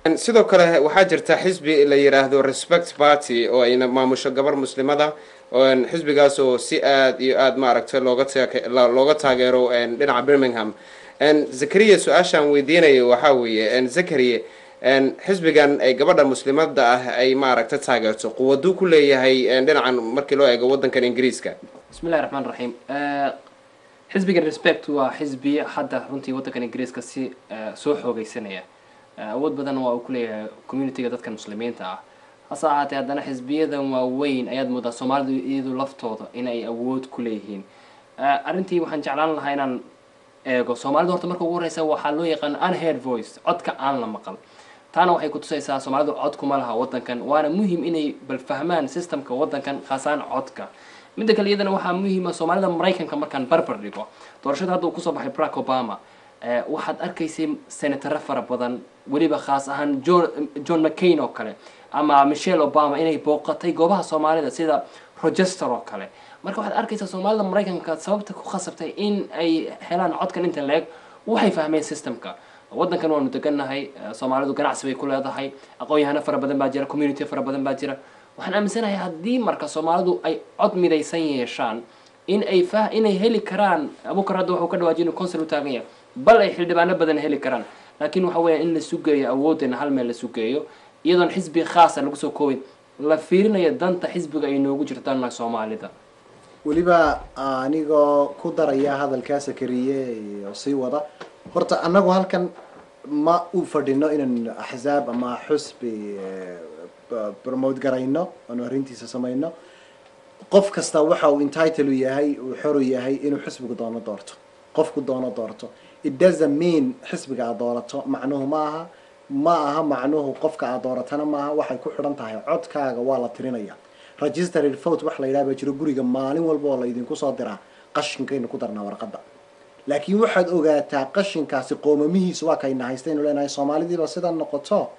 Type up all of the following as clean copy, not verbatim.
Sidoo kale waxaa jirta xisbi la yiraahdo Respect Party oo ayna maamusho gabar Muslimada, xisbigaas oo si aad iyo aad, maaragtay, looga taageero dhinaca Birmingham. Zakariya su-aashaan weydiinayo waxaa weeye, Zakariya, xisbigan ay gabadha Muslimada ah ay, maaragta, taageerto, quwaduu ku leeyahay dhinacan markii loo eego waddankan Ingiriiska? Bismi illahi raxmaan raxiim. Xisbigan Respect waa xisbi hadda runtii waddankan Ingiriiska si soo xoogeysanaya. Awood badan waa uu ku leeyahay communityga dadka Muslimiinta ah. Hase ahaatee, haddana xisbiyadan waaweyn ayaad moodaa Soomaalidu iyadu laftooda in ay awood ku leeyihiin. Arrintii waxaan jeclaan lahaa inaan eego Soomaalida. Horta marka ugu horeysa waxaa loo yaqaan unheard voice, codka aan la maqal. Taana waxay kutusaysaa Soomaalidu cod kuma laha waddankan, waana muhim inay bal fahmaan systemka waddankan, khaasaan codka. Midda kale iyadana waxaa muhiima, Soomaalida Maraykanka markaan barbar dhigo doorashada hadda uu kusoo baxay Barack Obama, waxaad arkaysay senataro fara badan, weliba khaas ahaan John McCain oo kale ama Michelle Obama, inay booqatay goobaha Soomaalida sida Rochester oo kale. Marka waxaad arkaysaa Soomaalida Maraykanka sababta ku khasabtay in ay helaan codkan inta leeg, waxay fahmeen systemka waddankan. Waanu degannahay, Soomaalidu ganacsi bay ku leedahay, aqoon-yahano fara badan baa jira, community fara badan baa jira. Waxaan aaminsanahay haddii marka Soomaalidu ay cod midaysan yeeshaan in ay fa inay heli karaan. Abukar hadda wuxuu ka dhawaajiyay inuu council u taagan yahay, bal ay xildhibaano badan heli karaan. Laakiin waxa weeya in la sugeeyo awooddeena, hal meel la sugeeyo, iyadoon xisbi khaasa lagu soo koobin, la fiirinayo danta xisbiga ay noogu jirtaan Soomaalida. Weliba anigoo ku daraya hadalkaa Sakariye oo sii wada, horta annagu halkan ma u fadhino inaan axzaab ama xusbi promote garayno aanu arrintiisa samayno. Qof kasta waxa uu entitle u yahay, uu xor u yahay inuu xisbigu doono doorto, qofku doono doorto. It doesn't mean xisbiga aad doorato macnuhu ma aha, ma aha macnuhu qofka aad dooratana maaha. Waxay ku xidhan tahay codkaaga waa la tirinaya. Registered vote wax la yidhaha baa jiro. Guriga maalin walba oo laydinku soo diraa, qashinkaynu ku darnaa warqadda. Laakiin waxaad ogaataa qashinkaasi qoomamihiisu waa kayna haystaynu leenahay Soomaalidiiba sidan noqoto,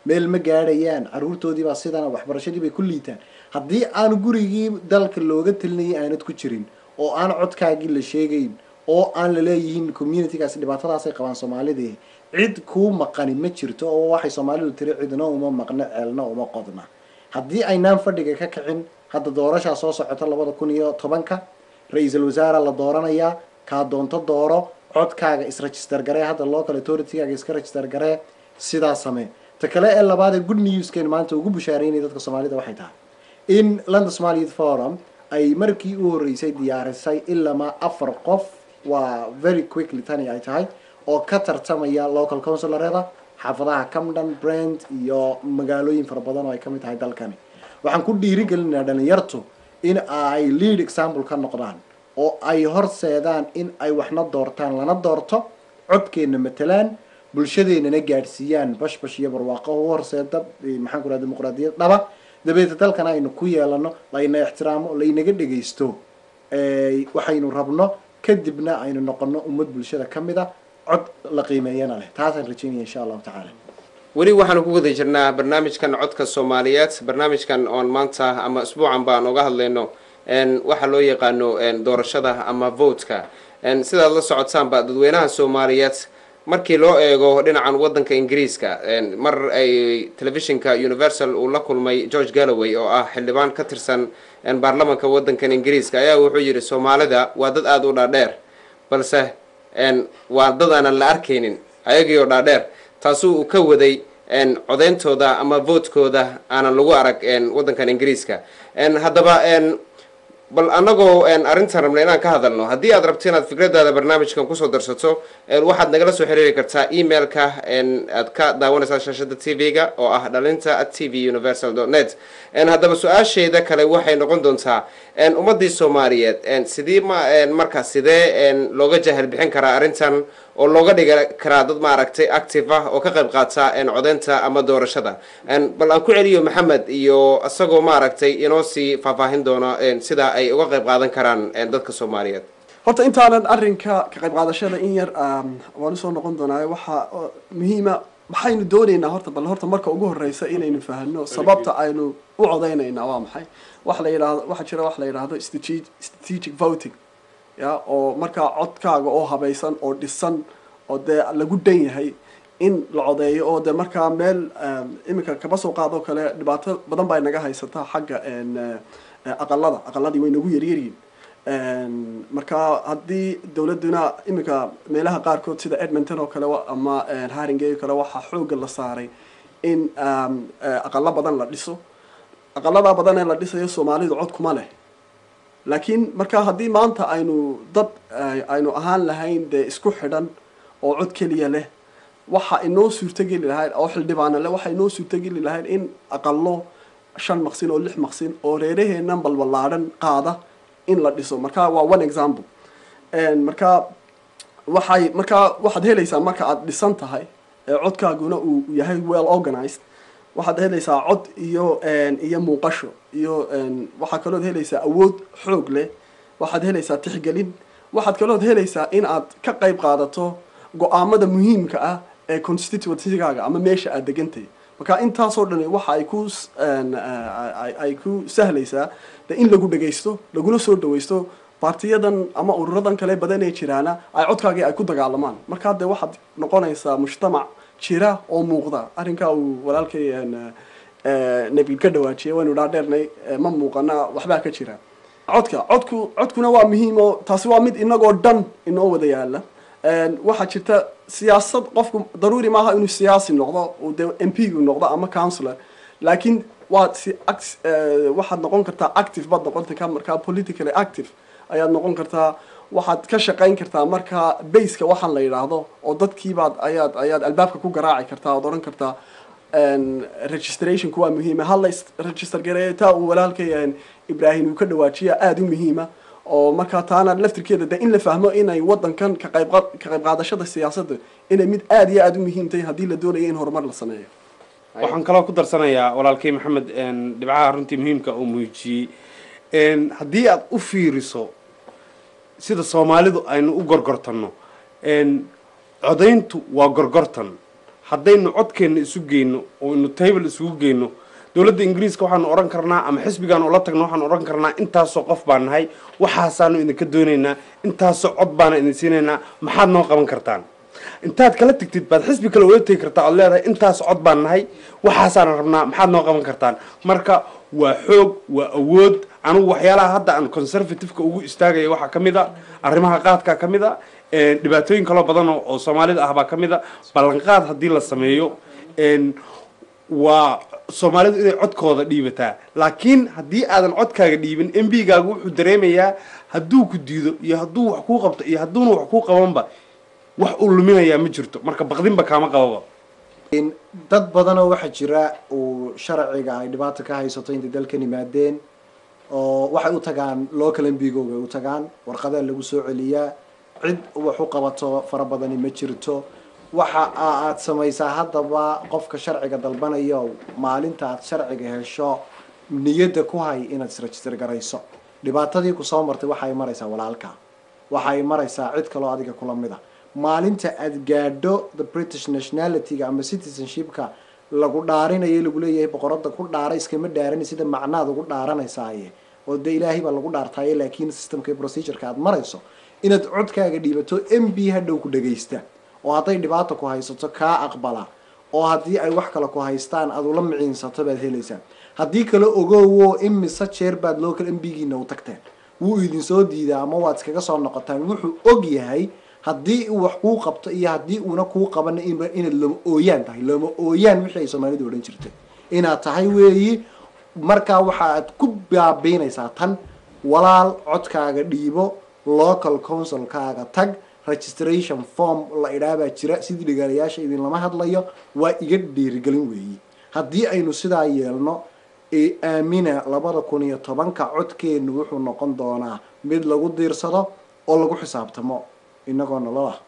meel ma gaadhayaan, caruurtoodiibaa sidana, waxbarashadii bay ku liitaan. Haddii aan gurigii dalka looga talinayay aanad ku jirin oo aan codkaagii la sheegayn oo aan laleeyihiin communitygaasi dhibaatadaasay qabaan Soomaalidii, cid kuu maqani ma jirto. Oo waxay Soomaalidu tiri, "Cidna uma maqno, ceelna uma qodna." Haddii aynaan fadhiga ka kicin, hadda doorashaa soo socota 2010-ka, ra-iisul wasaare la dooranayaa. Kaa doonto dooro, codkaaga isregister garee, hadda local authoritygaaga iska register garee, sidaa samee. Ta kale ee labaad ee good newskeen maanta ugu bushaareynaya dadka Soomaalida waxay tahay in London Somali Youth Forum ay markii u horreysay diyaarisay ilamaa afar qof, waa very quickly tani ay tahay, oo ka tartamaya local councilorada xaafadaha Camden, Brent iyo magaalooyin fara badan oo ay kamid tahay dalkani. Waxaan ku dhiirigelinayaa dhalinyartu in ay lead example ka noqdaan oo ay horseedaan in ay waxna doortaan, lana doorto, codkeenna matalaan, bulshadeenana gaadhsiiyaan bashbash iyo barwaaqo u horseeda, maxaan ku raha, dimuqraadiyad dhaba. Dabeeta dalkana aynu ku yeelano, layna ixtiraamo, laynaga dhegaysto waxaynu rabno, kadibna aynu noqono ummad bulshada ka mid a, cod la qiimeeyana leh. Taasaan rajeynaya, insha Allahu tacaala. Weli waxaanu ku guda jirnaa barnaamijkan Codka Soomaaliyeed, barnaamijkan oon maanta ama isbuucan baan oga hadlayno waxaa loo yaqaano doorashada ama votka. Sidaad la socotaanba, dadweynaha Soomaaliyeed markii loo eego dhinacan waddanka Ingiriiska, mar ay telefishinka Universal uu la kulmay George Galloway oo ah xildhibaan ka tirsan baarlamanka waddankan Ingiriiska, ayaa wuxuu yidhi Soomaalida waa dad aada u dhaadheer, balse waa dad aanan la arkaynin ayagiioo dhaadheer. Taasuu uu ka waday codeyntooda ama votekooda aanan lagu arag waddankan Ingiriiska. Haddaba bal annagoo arrintan rabna inaan ka hadalno, haddii aad rabto inaad fikradaada barnaamijkan kusoo darsato, waxaad nagala soo xiriiri kartaa emailka aad ka daawanaysaa shaashada TV-ga oo ah dhalinta@tvuniversal.net. Haddaba su-aasheeda kale waxay noqon doontaa, ummadii Soomaaliyeed sidii ma marka sidee looga jahal bixin karaa arrintan oo looga dhigi karaa dad, maaragtay, active ah oo ka qayb qaata codeynta ama doorashada? Bal aan ku celiyo Maxamed iyo isagoo, maaragtay, inoo sii faahfaahin doona sida ay uga qayb qaadan karaan dadka Soomaaliyeed. Horta intaanan arrinka ka qayb qaadashada in yar waan usoo noqon doonaa, waxaa muhiima maxaynu doonaynaa. Horta bal horta marka ugu horeysa inaynu fahanno sababta aynu u codeynaynaa waa maxay. Waxa la yidhahdo, waxaa jira wax la yidhaahdo strategic voting, ya oo markaa codkaaga oo habaysan oo dhisan oo dee lagu dhan yahay. In la codeeyo oo de markaa meel iminka kaba soo qaadoo kale, dhibaato badan baa inaga haysataa xagga aqalada. Aqaladii way nagu yaryaryihin. Marka haddii dowladuna iminka meelaha qaarkood sida Edmonton oo kale ama Haringey oo kale, waxaa xooga la saaray in aqalo badan la dhiso. Aqaladaa badan ee la dhisayo Soomaalidu cod kuma leh, laakiin marka haddii maanta aynu dad aynu ahaan lahayn dee isku xidhan oo cod keliya leh, waxa inoo suurtogeli lahayd oo xildhibaana leh, waxa inoo suurtogeli lahayd in aqalo shan maqsin oo lix maqsin oo reeraheennan balballaadhan qaada in la dhiso. Marka waa one example. Marka waxay marka waxaad helaysaa, marka aad dhisan tahay ee codkaaguna uu yahay well organized, waxaad helaysaa cod iyo muuqasho iyo waxaa kalood helaysaa awood xoog leh, waxaad helaysaa tixgelin, waxaad kalood helaysaa in aad ka qayb qaadato go-aamada muhiimka ah ee constituency-gaaga ama meesha aad degantahay. Marka intaasoo dhani waxa ay ku sahlaysaa de in lagu dhagaysto, laguna soo dhawaysto, baartiyadan ama ururadan kale badan ee jiraana ay codkaagii ay ku dagaalamaan. Markaa dee waxaad noqonaysaa mujtamac jira oo muuqda. Arrinkaa uu walaalkay Nabiil ka dhawaajiyay, waynu dhaadheernay, ma muuqana, waxbaa ka jira. Codka codku codkuna waa muhiim oo taasi waa mid inagoo dhan inoo wada yaala. Waxaa jirta siyaasad, qofku daruuri maaha inuu siyaasi noqdo, uu dee MP gu noqdo ama councillor, laakiin waad si waxaad noqon kartaa active baad noqon kartaa. Markaa politically active ayaad noqon kartaa, waxaad ka shaqayn kartaa markaa base-ka waxaan la yidhaahdo oo dadkiibaad ayaad albaabka ku garaaci kartaa ood odhan kartaa registrationku waa muhiima, ha la register gareeyo. Taa uu walaalkay Ibrahim uu ka dhawaajiya aada u muhiima oo markaa taana laftirkeeda de in la fahmo inay wadankan ka qayb qaadashada siyaasadda inay mid aada iyo aada u muhiim tahay haddii la doonayo in horumar la sameeyo. Waxaan kaloo ku darsanayaa walaalkay Maxamed dhibcaha runtii muhiimka uu muujiyey. Haddii aad u fiiriso sida Soomaalidu aynu u gorgortanno, codayntu waa gorgortan. Haddaynu codkeenna isu geyno oo inu table isugu geyno dowladda Ingiriiska, waxaanu odhan karnaa ama xisbigaanu ula tagno, waxaanu odhan karnaa intaasoo qof baan nahay, waxaasaanu idinka doonaynaa, intaasoo cod baana idin siinaynaa, maxaad noo qaban kartaan? Intaad kala tegtid baad xisbi kale ula tegi kartaa ood leedahay intaas cod baan nahay, waxaasaana rabnaa, maxaad noo qaban kartaan? Marka waa xoog, waa awood. Anigu waxyaalaha hadda aan Conservative-ka ugu istaagaya waxaa ka mid a arrimaha qaadkaa ka mid a, dhibaatooyin kaloo badan oo Soomaalida ah baa ka mid a. Ballanqaad haddii la sameeyo, waa Soomaalidu inay codkooda dhiibataa, laakiin haddii aadan codkaaga dhiibin, MP-gaagu wuxuu dareemayaa hadduu ku diido iyo hadduu wax kuu qabto iyo hadduuna wax kuu qabanba, wax uu luminayaa ma jirto. Marka baqdinba kaama qababa. Dad badanoo waxaa jira uu sharciga ay dhibaato ka haysato intay dalkan yimaadeen oo waxay u tagaan local MP-googa ay u tagaan, warqadaa lagu soo celiyaa, cid wax u qabato fara badani ma jirto. Waxa aad samaysaa haddaba, qofka sharciga dalbanayo, maalinta aad sharciga hesho niyadda ku hay inaad isregister garayso. Dhibaatadii kusoo martay waxay maraysaa walaalka, waxay maraysaa cid kaloo adiga kula mid a. Maalinta aad gaadho the British nationality-ga ama citizenship-ka lagu dhaarinayo, lagu leeyahay boqorada ku dhaara, iskama dhaaran sida macnaad ugu dhaaranaysaye oo dee Ilaahay baa lagu dhaartaaye, laakiin systemka iyo procedureka aad marayso inaad codkaaga dhiibato, MP hadhow ku dhagaysta oo hadday dhibaato ku haysato kaa aqbala oo haddii ay wax kale ku haystaan aad ula miciinsato baad helaysaa. Haddii kale ogowo, imise jeer baad local MP-giina u tagteen, wuu idin soo diidaa ama waad iskaga soo noqotaan. Wuxuu og yahay haddii uu wax kuu qabto iyo haddii uuna kuu qabana inaad lama ooyaan tahay, lama ooyaan wixii ay Soomaalidu odhan jirtay inaad tahay weeyi. Markaa waxa aad ku baabiinaysaa tan, walaal, codkaaga dhiibo, local councilkaaga tag, registration form la idhaabaa jira. Sidii dhigaalayaasha idinlama hadlayo, waa iga dhiirigelin weeyi. Haddii aynu sidaa yeelno ee aamina, 2010-ka codkeenu wuxuu noqon doonaa mid lagu diirsado oo lagu xisaabtamo inagoo nolol ah.